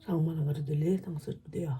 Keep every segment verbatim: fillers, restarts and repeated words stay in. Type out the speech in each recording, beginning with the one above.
ཚང་མ་ལ་བཀྲ་ཤིས་བདེ་ལེགས། ཐང་སུ་བདེ་ཡ།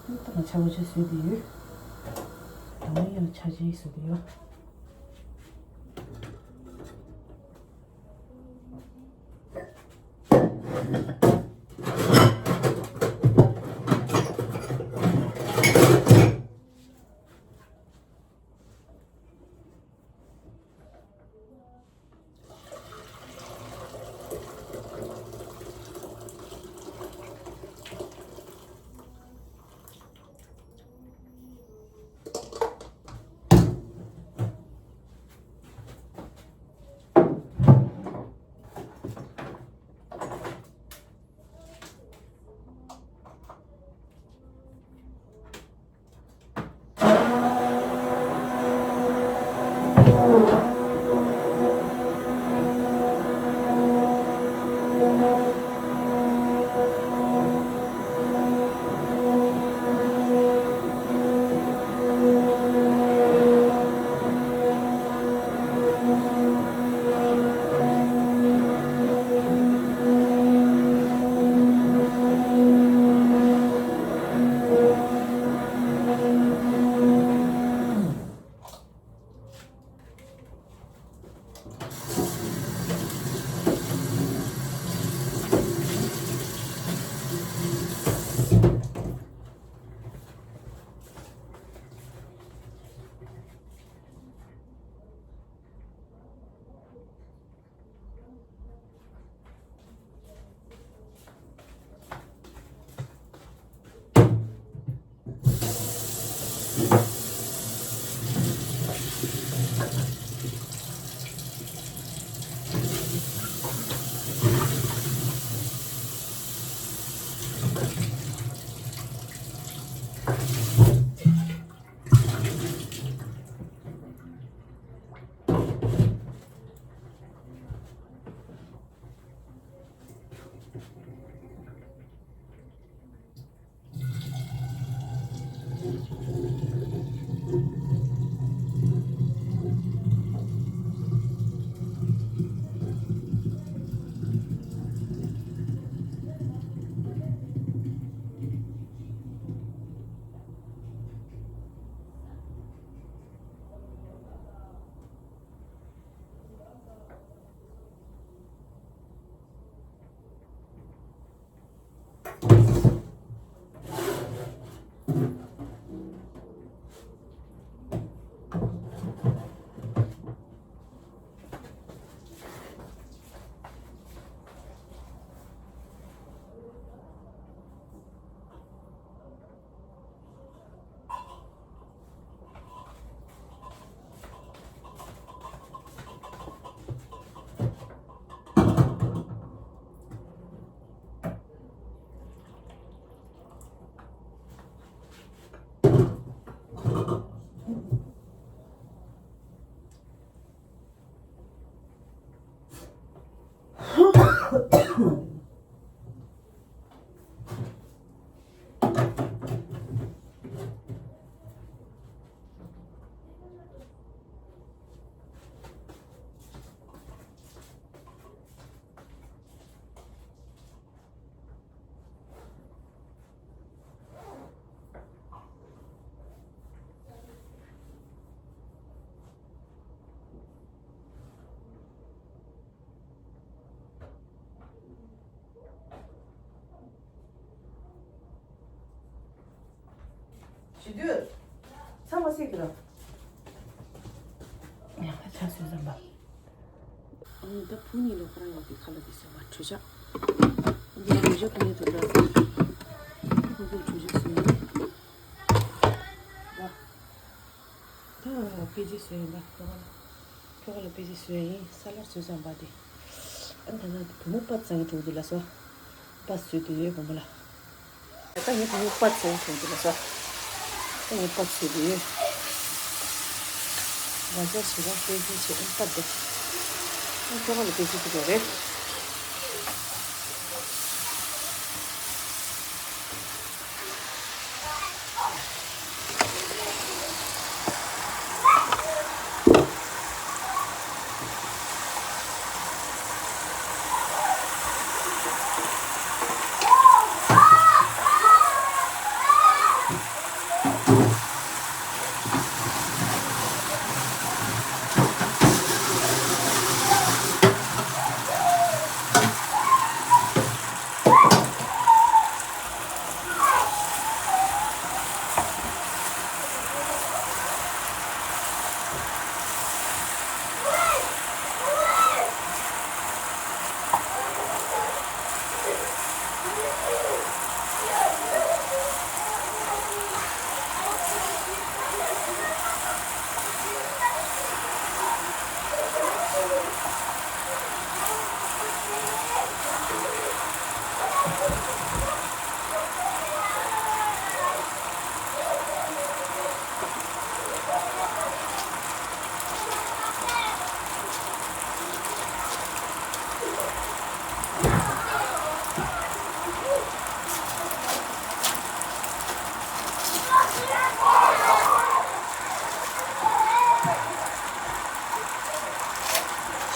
ཡ། ད་ང་ཆ་བོ་ཆ་བཟོས་དེ་ཡོད། ད་ང་ཡང་ཆ་ཆེན་བཟོས་དེ་ཡོད། བྱེད་དུས། ཚང་མ་སྲིད་ཀྱི་ར། ཡང་ཆ་སོས་ཙམ་པ། ཨང་ད་བུ་གཉིས་ལོ་ཁ་ར་ཡོད་པའི་ཁ་ལ་དེ་སོས་པ་གྲོས་ཆ། འདི་གྲོས་ཆ་ཕུ་ནས་དུ་འདྲ་ཟེར། ཁོ་ཚོས་གྲོས་ཆ་སོས་ཡིན། ད། ད་པེ་ཅི་བཟོས་ཡིན་པ། ཁྱོ་ག་ལ། ཁྱོ་ག་ལ་པེ་ཅི་བཟོས་ཡིན། ས་ལར་བཟོས་ཙམ་པ་དེ། ཨ་ད་ན་བུ་མོ་པ་ཙང་གི་འགྲོ་འདུག་ལ་སོ། པ་བཟོས་དུ་ཡོད་བུ་མོ་ལ། ད་ངའི་བུ་མོ་པ་ཙང་གི་འགྲོ་འདུག་ལ་སོ། ད་ངའི་པ་བཟོས་དུ་ཡོད། བ་ཅར་བྱེད་པ་པེ་ཅི་བྱེད་ཨ་པ་འདུག་ཨ་ཁྱོ་ག་ལ་པེ་ཅི་བཟོས་དུ་རེད།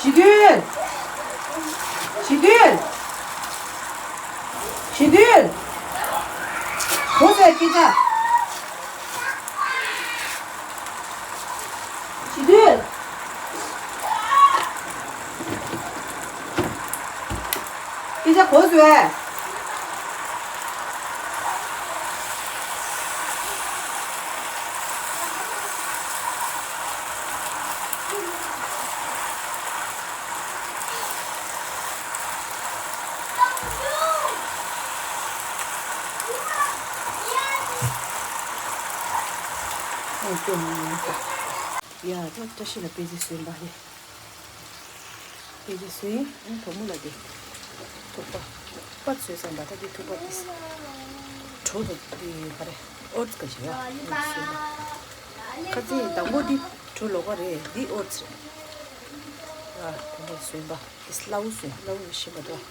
ཞི་དུལ། ཞི་དུལ། ཞི་དུལ། གོ་ཚོད་སྐད་ཆ། ཞི་དུལ། སྐད་ཆ་གོ་ཚོད། ཡ་ད་བཀྲ་ཤིས་ལ་པེ་ཅི་བཟོས་པ་རེད། པེ་ཅི་བཟོས་ཡིན། ཨང་གྲོགས་མོ་ལ་དེ། ཐུག་པ། པ་བཟོས་ཙམ་པ་ད་དེ་ཐུག་པ་དེ། གྲོ་དང་དེ་ག་རེ། ཨོ་ཙི་ག་ཞིག་ཡ། ཁ་ཚིག་དང་པོ་འདི་གྲོ་ལོག་པ་རེད། འདི་ཨོ་ཙི་རེད། ཡ་དང་པོ་བཟོས་པ་དེ་སླ་བོ་བཟོས། སླ་བོ་མི་ཤེས་པ་འདུག་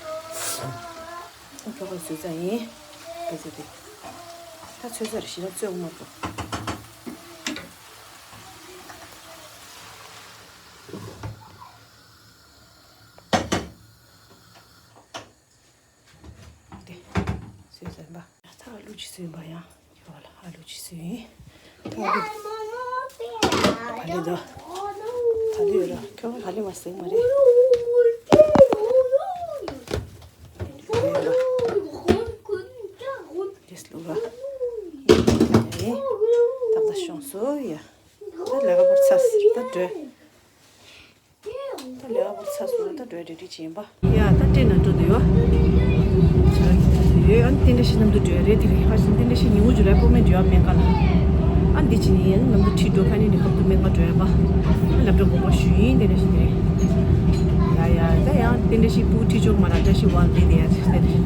ཨང་གྲོགས་མོ་བཟོས་ཙམ་ཡིན། པེ་ཅི་དེ། ད་ཚོད་ཚར་ཞེ་དྲག་ཚོད་མ་གཏོགས། དེ། བཟོས་ཟིན་པ། ད་ཨ་ལུ་ཅིག་བཟོས་པ་ཡང་། ཁྱོད་ལ་ཨ་ལུ་ཅིག་བཟོས་ཡིན། ད་ཨ་ལུ། བ་ལི་དོ། བ་ལི་ར་ཁྱོད་བ་ལི་མ་ཟིན་མ་རེད། རེས་ལུ་ར། རེ་རེ་བྱེད་པ། ཡ་ད་ཏྲེ་ན་འགྲོ་འདུག་ཡོད། ཡོད། ཨ་ནི་རྟེན་འབྲེལ་ཞིག་མཉམ་དུ་འགྲོ་ཡ་རེད། དེ་རིང་ཧ་ཤིང་རྟེན་འབྲེལ་ཞིག་ཉིན་མོ་འགྲོ་ཡ་པོ་མེད་འགྲོ་ཡ་མེད་ག་ལ། ཨ་འདི་ཅི་ནི་ཡན་མཉམ་དུ་ཁྲིད་འགྲོ་ཁ་ནི་འདི་ཁབ་ཏུ་མེད་ང་འགྲོ་ཡ་པ། ཨ་སློབ་གྲྭ་དགོངས་པ་ཞུ་ཡིན་རྟེན་འབྲེལ་ཞིག་དེ་རེད། ཡ་ཡ་ད་ཡང་རྟེན་འབྲེལ་ཞིག་ཕྲུ་གུ་ཁྲིད་ཆོག་མ་ར་བཀྲ་ཤིས་ཝང་དེ་དེ་ཡ་རྟེན་འབྲེལ་ཞིག་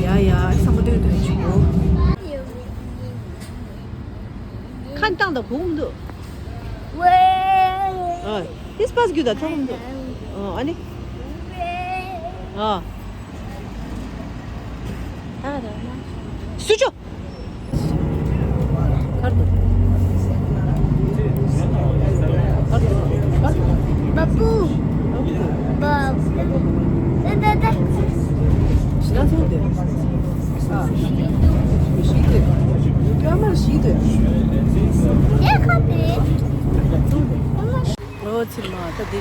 ཡ་ཡ་ཨ་ས་མ་ཏོག་ཏོག་ཡ་ཆུ་གོ། ཁ་བཏང་དང་བུ་མི་འདུག་ཨ། དེ་སྤ་རྒྱུ་དང་ཐོག་མི་འདུག་ཨ་ཨ་ནི། ཨ། སུ་ཅོ། Babu. Babu. Da, da, da. ཨོ་ཚེ་མ་ད་འདི་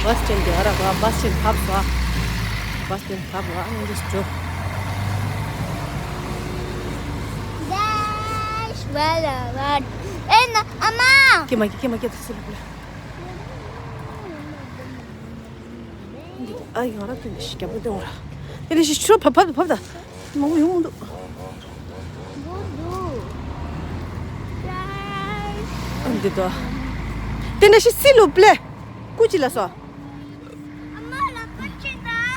བྷ་སི་སི་ཊེན་འདི་ཨ་ར་བ་བྷ་སི་སི་ཊེན་བབས་སོ། བྷ་སི་སི་ཊེན་བབས་ལ་ཨ་ནི་འདི་འགྲོ། ཨེ་ན་ཨ་མ། ཀྱེ་མ་ཀྱེ་ཀྱེ་མ་ཀྱེ་ད་སུ་ལ་ལ། ཨ་ཡང་ར་དེ་ནི་ཞིག་རྒྱབ་ལ་དེ་འོང་ར། དེ་ནི་ཞིག་ཤོ་བབ་བབ་བབ་ད། མང་པོ་ཡོང་མི་འདུག་ཨ་འདི་དོ། དེ་འདྲ་ཞིག་སི་ལུ་པླེ། ཀུ་ཅི་ལ་སོ།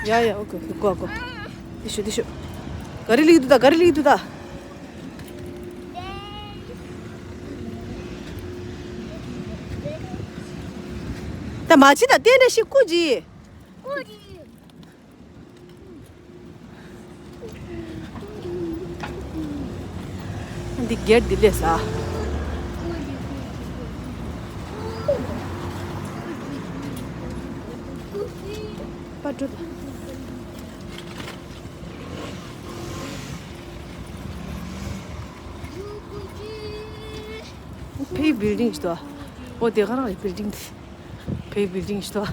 ཡ་ཡ་ཨོ་ཀེ་ཨོ་ཀེ་གོ་གོ། དེ་ཤོ་དེ་ཤོ། ག་རི་ལིག་འདུག་ད་ག་རི་ལིག་འདུག་ད། ད་མ་ཕྱི་ད་དེ་འདྲ་ཞིག་ཀུ་ཅི། འདི་གེར་འདི་ལས་ས། པ་འགྲོ་ད། ཕའི་བིལ་ཌིང་ཞིག་འདུག་ཨོ་དེ་ག་རང་རེད་བིལ་ཌིང་དེ། ཕའི་བིལ་ཌིང་ཞིག་འདུག་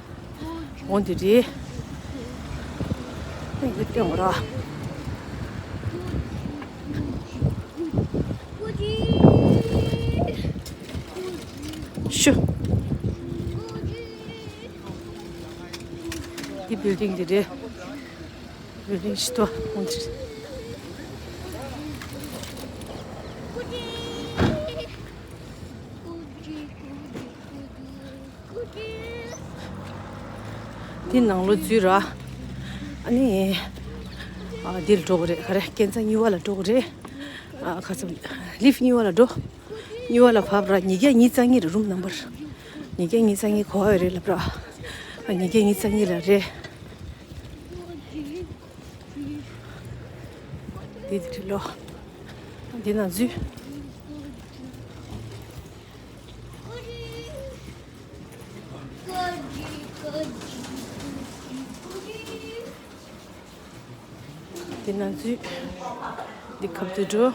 འོ་འདི་རེད། ཨེ་འདི་སྟོན་འོ་ར། ཤུ། འདི་བིལ་ཌིང་འདི་རེད། བིལ་ཌིང་ཞིག་འདུག་འོ་འདི་རེད། དེ་ནང་ལོགས་འཛུལ་ར། ཨ་ནི། ཨ་འདིར་འགྲོ་གི་རེད་ག་རེ་སྐས་འཛེག་གཉིས་པ་ལ་འགྲོ་གི་རེད། ཨ་ཁ་སང་ལིབ་གཉིས་པ་ལ་འགྲོ། གཉིས་པ་ལ་བབས་ར་ཉིས་བརྒྱ་ཉི་ཤུ་རྩ་གཉིས་རེད་རུམ་ནམ་བར། ཉིས་བརྒྱ་ཉི་ཤུ་རྩ་གཉིས་གོ་བ་ཡོད་རེད་ལབ་ར། ཨ་ཉིས་བརྒྱ་ཉི་ཤུ་རྩ་གཉིས་ལ་རེད། འདི་འདི་ལོ། འདི་ནང་འཛུལ། འདི་ནང་འཛུལ། འདི་ཁབ་ཏུ་འགྲོ།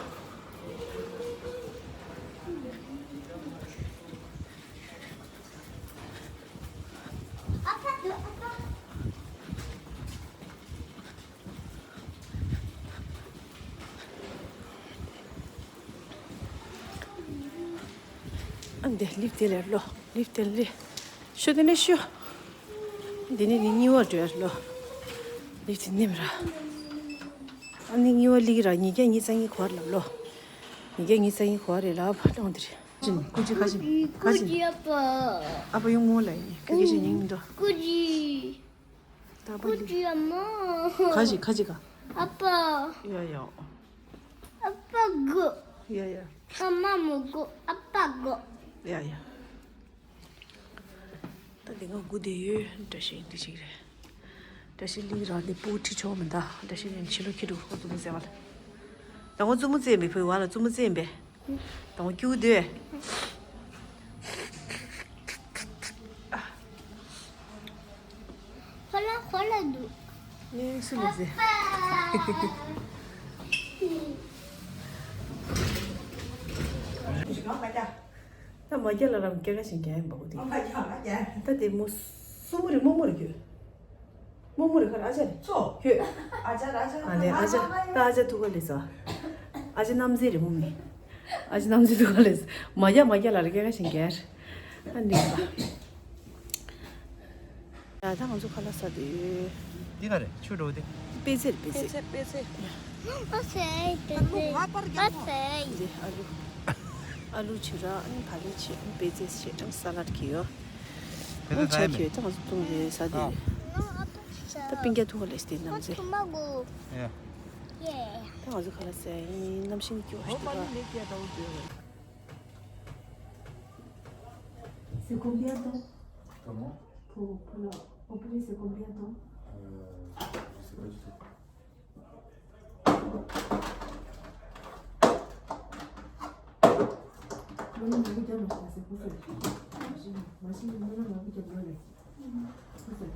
ཨ་འདི་ལིབ་དེ་ལས་ལོ། ལིབ་དེ་ལས། ཤོ་དེ་ནས་ཤོ། འདི་ནས་ནི་གཉིས་པ་འགྲོ་ཡ་ལོ། ལིབ་དེ་ནེམ་ར། ཨ་ནི་གཉིས་པ་ལིག་ར་ཉིས་བརྒྱ་ཉི་ཤུ་རྩ་གཉིས་གོ་བ་ལབ་ལོ། ཉིས་བརྒྱ་ཉི་ཤུ་རྩ་གཉིས་གོ་བ་རེད་ལབ་ལོང་དེ་རེད། ཅིན་ཀུ་ཅི་ཁ་ཅིན་ཁ་ཅིན། ཨ་ཕ་ཡོང་ངོ་ལ་ཡིན་ཁ་ཁེ་ཅིན་ཡིན་འགྲོ། ཀུ་ཅི། ད་པ་ཀུ་ཅི་ཨ་མ། ཁ་ཅི་ཁ་ཅི་ཁ། ཨ་ཕ། ཡ་ཡ། ཨ་ཕ་གོ། ཡ་ཡ། ཨ་མ་མོ་གོ་ཨ་ཕ་གོ། ཡ་ཡ། ད་འདི་ང་སྒུག་བསྡད་ཡོད། བཀྲ་ཤིས་འདི་ཞིག་རེད། བཀྲ་ཤིས་ལིང་རང་འདི་སྤུ་གུ་ཁྲིད་ཆོག་མི་འདུག་བཀྲ་ཤིས་ཡང་ཕྱི་ལོགས་ཁྱེར་འགྲོ་ཁོ་བཙུན་མོ་བཙལ་བ་ལ། ད་ཁོ་བཙུན་མོ་བཙལ་མི་ཕོད་བ་ལ་བཙུན་མོ་བཙལ་མི། ད་ཁོ་སྐྱུག་སྡོད། ཁོ་ལ་ཁོ་ལ་འདུག་ངས་སུ་ལ་ཟེར། ད་མ་རྒྱ་ལ་རང་སྐྱེ་ཁ་ཞིག་རྒྱ་ཡིན་པ་གོ་དེ། ད་དེ་མོ་སུ་མོ་རེད་མོ་མོ་རེད་ཁྱོད། མོ་མོ་རེད་ཁར་ཨ་ཅག་རེད། ཚོ། ཁྱོད། ཨ་ཅག་ཨ་ཅག་ཨ་ལས་ཨ་ཅག་ད་ཨ་ཅག་ཐུག་ག་ལས་ས། ཨ་ཅག་རྣམ་མཛེས་རེད་མོ་མི། ཨ་ཅག་རྣམ་མཛེས་ཐུག་ག་ལས་ས། མ་རྒྱ་མ་རྒྱ་ལ་ར་སྐྱེ་ཁ་ཞིག་རྒྱ། ཨ་ནི་ས། ཡ། ད་ང་ཚོ་ཁ་ལག་ཟ་དུས། འདི་ག་རེད། ཆུ་འགྲོ་དེ། པེ་ཙེ་རེད། པེ་ཙེ། པེ་ཙེ། པེ་ཙེ། འདི་ཨ་ལུ་བྱས་ར། ཨ་ནི་བག་ལེབ་བྱས། ཨ་ནི་པེ་ཙེ་བྱས། ཨ་ནི་ས་ལད་ཁྱེར་ཡོད། ཨ་ནི་ཇ་ཁྱེར་ཡོད། ད་ང་ཚོ་བཏུང་རེད། ཟ་དུས། ད་སྤུན་ཀྱག་ཐུག་ག་ལས་དེ་ནམ་ཟེ། ཡ། ད་ང་ཚོ་ཁ་ལག་ཟ་ཡིན། གནམ་གཤིས་ནི་སྐྱིད་པོ་ཞིག་འདུག་ག། C'est combien de temps? Comment? Pour, pour la, au prix, c'est combien de temps? Euh, je sais pas du tout. Machine, machine, machine, machine, machine.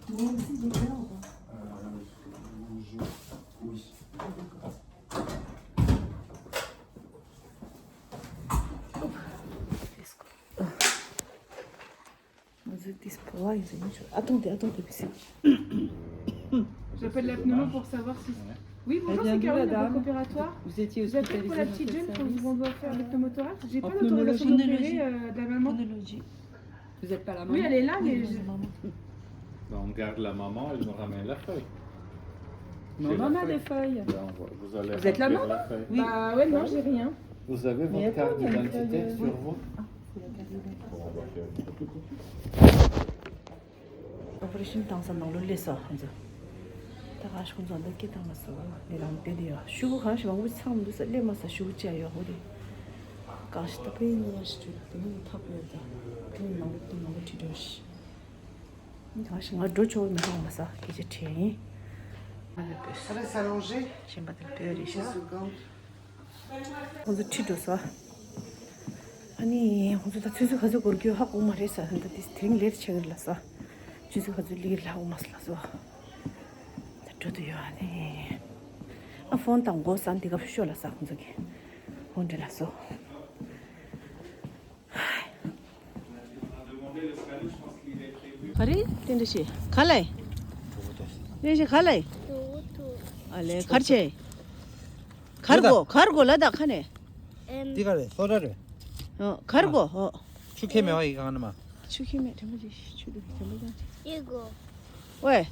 Moi aussi, j'ai peur, quoi. Euh, je- oui. Attendez, attendez, monsieur. J'appelle la pneumologie pour savoir si... Oui, bonjour, c'est Caroline de Coopératoire. Vous étiez hospitalisée dans quel service ? J'appelle pour la petite jeune quand on doit faire le pneumothorax. J'ai pas l'autorisation d'opérer, euh, de la maman. Vous êtes pas la maman ? Oui, elle est là, mais je... Ben, on garde la maman, elle nous ramène la feuille. Maman a les feuilles. Là, on voit. Vous allez remplir la feuille. Vous êtes la maman ? Oui. Bah ouais, non, j'ai rien. Vous avez votre carte d'identité sur vous ? Operation བཏང་ས་ནང་ལོགས་སླེབས་སོང་ང་ཚོ། ད་ག་ཤོག་ཚོ་འདི་སྐད་བཏང་མ་སོང་། ནི་རང་བསྡད་དེ་ཡོད། ཤོག་གུ་གང་ཞིག་མང་པོ་ཚང་མི་འདུག་ས། སླེབས་མ་སོང་། ཤོག་གུ་བཅད་ཡོད་ཧོ་རེད། གང་ཞིག་ད་ཕན་ནི་ར་ཞིག་བྲིས་འདུག་དེ་ནི་ཐབས་ཡོད་ད། དེ་ནི་མང་པོ་དེ་མང་པོ་བྲིས་འགྲོ་ཞིག་ནི་གང་ཞིག་ང་འགྲོ་ཆོག་མི་འདུག་མ་ས་སྐད་ཆ་དྲིས་ཡིན། ང་ལ་བོས། Reste allongé. གཞན་པ་དེ་བོས་རེད་ཤག Une seconde. ཁོང་ཚོ་ཁྲིད་འགྲོ་སོང་། ཨ་ནི་ཁོང་ཚོ་ད་ཆུ་ཚོད་ག་ཚོད་འགོར་རྒྱུ་ཧ་གོ་མ་རེད་ས། ད་དེ་དེ་རིང་ལེ་ཊི་ཆགས་ཀྱི་རེད་ལབ་སོང་། ཆུ་ཚོད་ག་ཚོད་སླེབས་ཀྱི་རེད་ལབ་ཧ་གོ་མ་སོང་ལབ་སོང་། ད་འགྲོ་དུ་ཡོད། ཨ་ནི་ཨ་ཕོན་བཏང་དགོས་ས། འདི་ག་ཤོག་ལབ་སོང་། ཁོང་ཚོ་གིས་ཕོན་འདྲི་ལབ་སོང་། ག་རེ། དེ་འདྲ་ཞིག་ག་ལ་ཡིན། དེ་འདྲ་ཞིག་ག་ལ་ཡིན། ཨ་ལེ་གར་ཆེ། གར་གོ་གར་གོ་ལ་ད་ཁ་ནས། འདི་ག་རེད། སོ་ཊ་རེད། ཨོ་གར་གོ་ཨོ། ཆུ་ཁྱེར་མེད་པ་ཡི་གང་ན་མ། ཆུ་ཁྱེར་མེད་དྲན་པ་ཅིག་ཆུ་དུ་དྲན་པ་ཅང་ཅིག་ཡེ་གོ། ཝེ།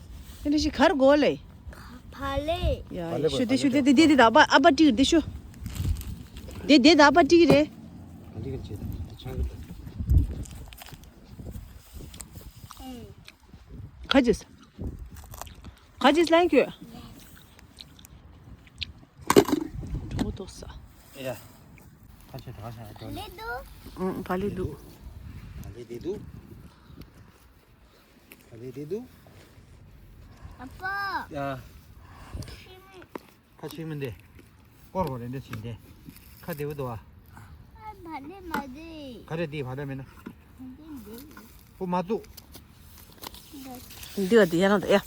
དེ་འདྲ་ཞིག་གར་གོ་ལེ། བ་ལེ། ཡ་ཡ་ཤུ་དེ་ཤུ་དེ་དེ་དེ་དེ་ད་ཨ་པ་ཨ་པ་ཏི་དེ་ཤུ། དེ་དེ་ད་ཨ་པ་ཏི་རེད། ཁ་ཅིས། ཁ་ཅིས་ལན་ཁྱོད། གྲོགས་ཏོག་ས། ཡ། ཁ་ཆེ་དྲག་ཤ་ཡ་ལེ་དུ། ཨང་བ་ལེ་དུ། བ་ལེ་དེ་དུ། བ་ལེ་དེ་དུ། ཨ་ཕ། ཡ། ཁ་ཆེ་མི་འདི། སྐོར་སྐོར་རེ་འདྲ་བྱིན་ཏེ། ཁ་བདེ་བོ་འདུག་ཨ། ཨ་བ་ལེ་མ་བདེ། ག་རེ་འདི་བ་ལེ་མིན་ན། བ་ལེ་མ་བདེ། ཨོ་མ་བཙུགས། འདི་ག་འདི་ཡ་ན་ད་ཡ།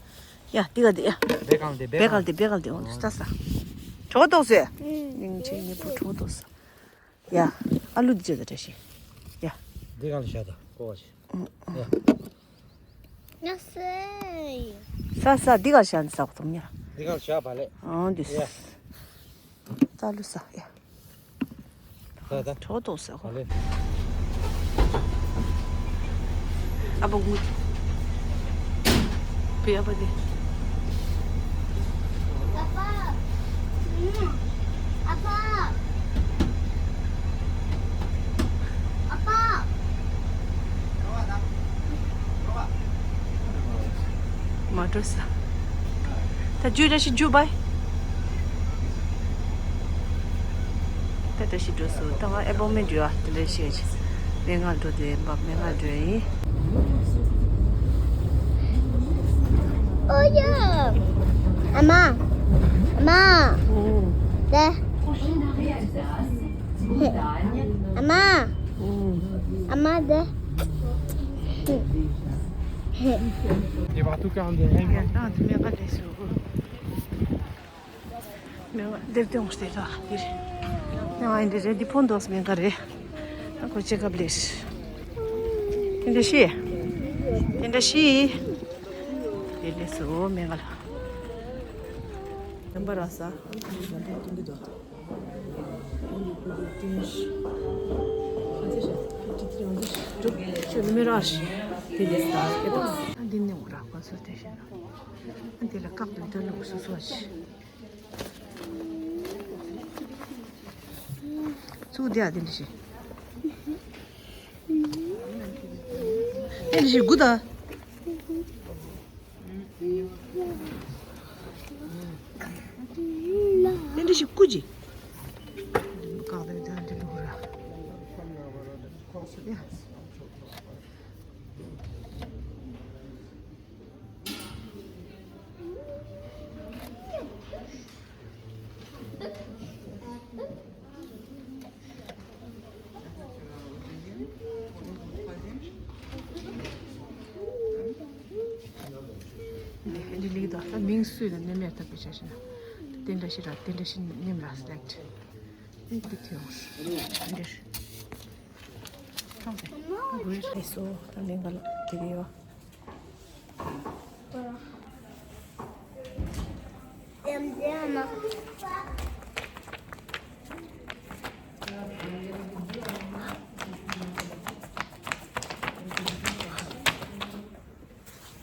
ཡ་འདི་ག་འདི་ཡ། བེ་གང་འདི་བེ་བེ་གང་། གང་འདི་བེ་གང་འདི་འོང་ད་ས། གྲོགས་ཏོག་ཟེ། སྙིང་རྗེ་ཉེ་པོ་གྲོགས་ཏོག་ས། ཡ། ཨ་ལུ་འདི་ཅི་ད་བཀྲ་ཤིས། ཡ། འདི་གང་ལ་བཞག་ད་ཀོ་བ་ཆེ། ཡ། ཡ་སེ། ས་ས་འདི་གང་བཞག་འདི་ས་གོ་ཐོམ་ཉ། འདི་གང་བཞག་བ་ལེ། ཨང་འདི་ས། ཡ། ད་ལུ་ས་ཡ། ད་ད། གྲོགས་ཏོག་ས་གོ། བ་ལེ། ཨ་པ་གུ། བི་ཨ་པ་དེ། ཨ་ཕ། ཨ་ཕ། ཨ་ཕ། མ་འགྲོ་ས། ད་རྒྱུ་འདྲ་ཞིག་རྒྱུ་བའི། ད་འདྲ་ཞིག་འགྲོ་སོང་། ད་ང་ཨེ་པོ་མེན་འགྲོ་ཨ། དེ་འདྲ་ཞིག་མེད་ང་འགྲོ་དེ་འབབ་མེད་ང་འགྲོ་ཡིན། ཨོ་ཡ། ཨ་མ། ཨ་མ། ཨོ། དེ། ཨ་མ། ཨ་མ་དེ། དེ་བར་དུ་གང་དེ་ཧེ་མ། ཡང་དང་དེ་མེད་པ་ལས་སུ། མེད་པ་འདིར་དེ་འོང་སྟེ་ལ་འདིར། ཡང་ཨ་འདི་རེད། འདི་ཕོན་འདོགས་མེད་ག་རེད། ཨ་ཁོ་ཅེ་ཀབ་ལས། དེ་འདྲ་ཤི། དེ་འདྲ་ཤི། དེ་ལས་སུ་མེད་ག་ལ། རྣམ་པ་ར་ས། འདི་ནས་འོ་ར་ཁོ་ཚོ་དེ་བཞིན། འདི་ལ་བཀག་འདུག་ད་ལུག་སོ་སོ་ཞིག་ཚུགས་བསྡད་ཨ། དེ་འདྲ་ཞིག་དེ་འདྲ་ཞིག་དགུ་དང་། དེ་འདྲ་ཞིག་དགུ་ཅིག་བཀག་འདུག་ད་འདི་ལུག་ར། ཡ། འདི་ལིག་དང་ད་མིང་སུས་ལ་ནེམ་ཡར་ཐག་པའི་ཆ་ཞིག་ན། དེ་འདྲ་ཞིག་ར་དེ་འདྲ་ཞིག་ནེམ་ར་སི་ལེག་ཊི། འདི་འདི་ཐོས་འོང་། འདིར། ཁྲོམ་དེ། གུ་རེ་ལྷས་སོ་ད་ལེན་ག་ལ་དེ་གི་ཡོ།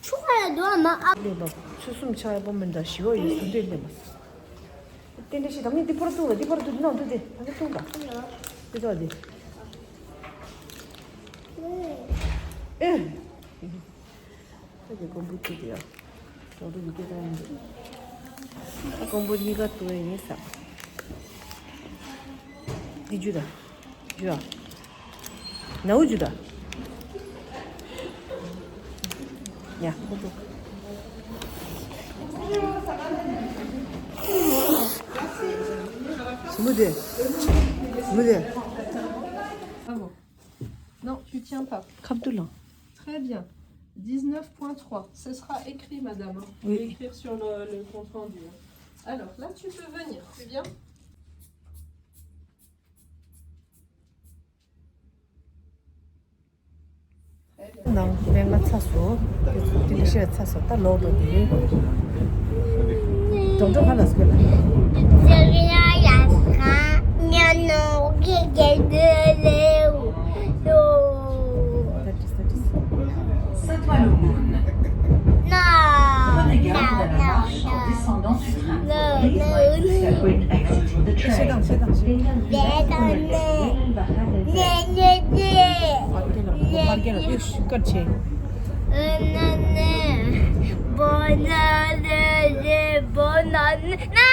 ཆུ་ཁ་ཡ་འདུག་ཨ་མ་ཨ། ལེན་པ། ཆུ་གསུམ་ཆག་ཡ་པོ་མི་འདྲ་ཞི་བ་ཡོད་ས་འདྲས་ལེན་པ། དེ་འདྲ་ཞིག་དང་ནི་འདི་པར་བཏུང་ལ་འདི་པར་བཏུང་ནང་འདུག་དེ་ད་ནི་བཏུང་ད། འདི་ད་དེ། ཨེ། ད་དེ་ཀོང་པོ་བཏུང་དེ་ཡ། ད་དུ་མི་སྐྱེ་ད་ཡིན་འདུག་ད་ཀོང་པོ་གཉིས་ཀ་བཏུང་ཡ་ཡིན་ས། འདི་འཇུ་ད། འཇུ་ཨ། ནའུ་འཇུ་ད། ཡ། སུ་མོ་དེ། སུ་མོ་དེ། Bravo. Non, tu tiens pas. ཁབ་ཏུ་ལངས། Très bien. Dix-neuf point trois. Ce sera écrit, madame, hein. Je vais Oui. écrire sur le, le compte rendu, hein. Alors, là, tu peux venir. Tu viens ? ནང་སྨན་ཁང་ཚ་སོ། དེ་འདྲ་ཤེས་ཚ་སོ་ད་ལོག་འགྲོ་དེ། འགྲོ་འགྲོ་ཧ་ལ་སྐད་ལ། That is, that is. Sainte-Marie-aux-Mounes. Prenez garde à la marche en descendant du train. Please mind the step when exiting the train. Shut down, shut down, shut down. Bonne année. Bonne année.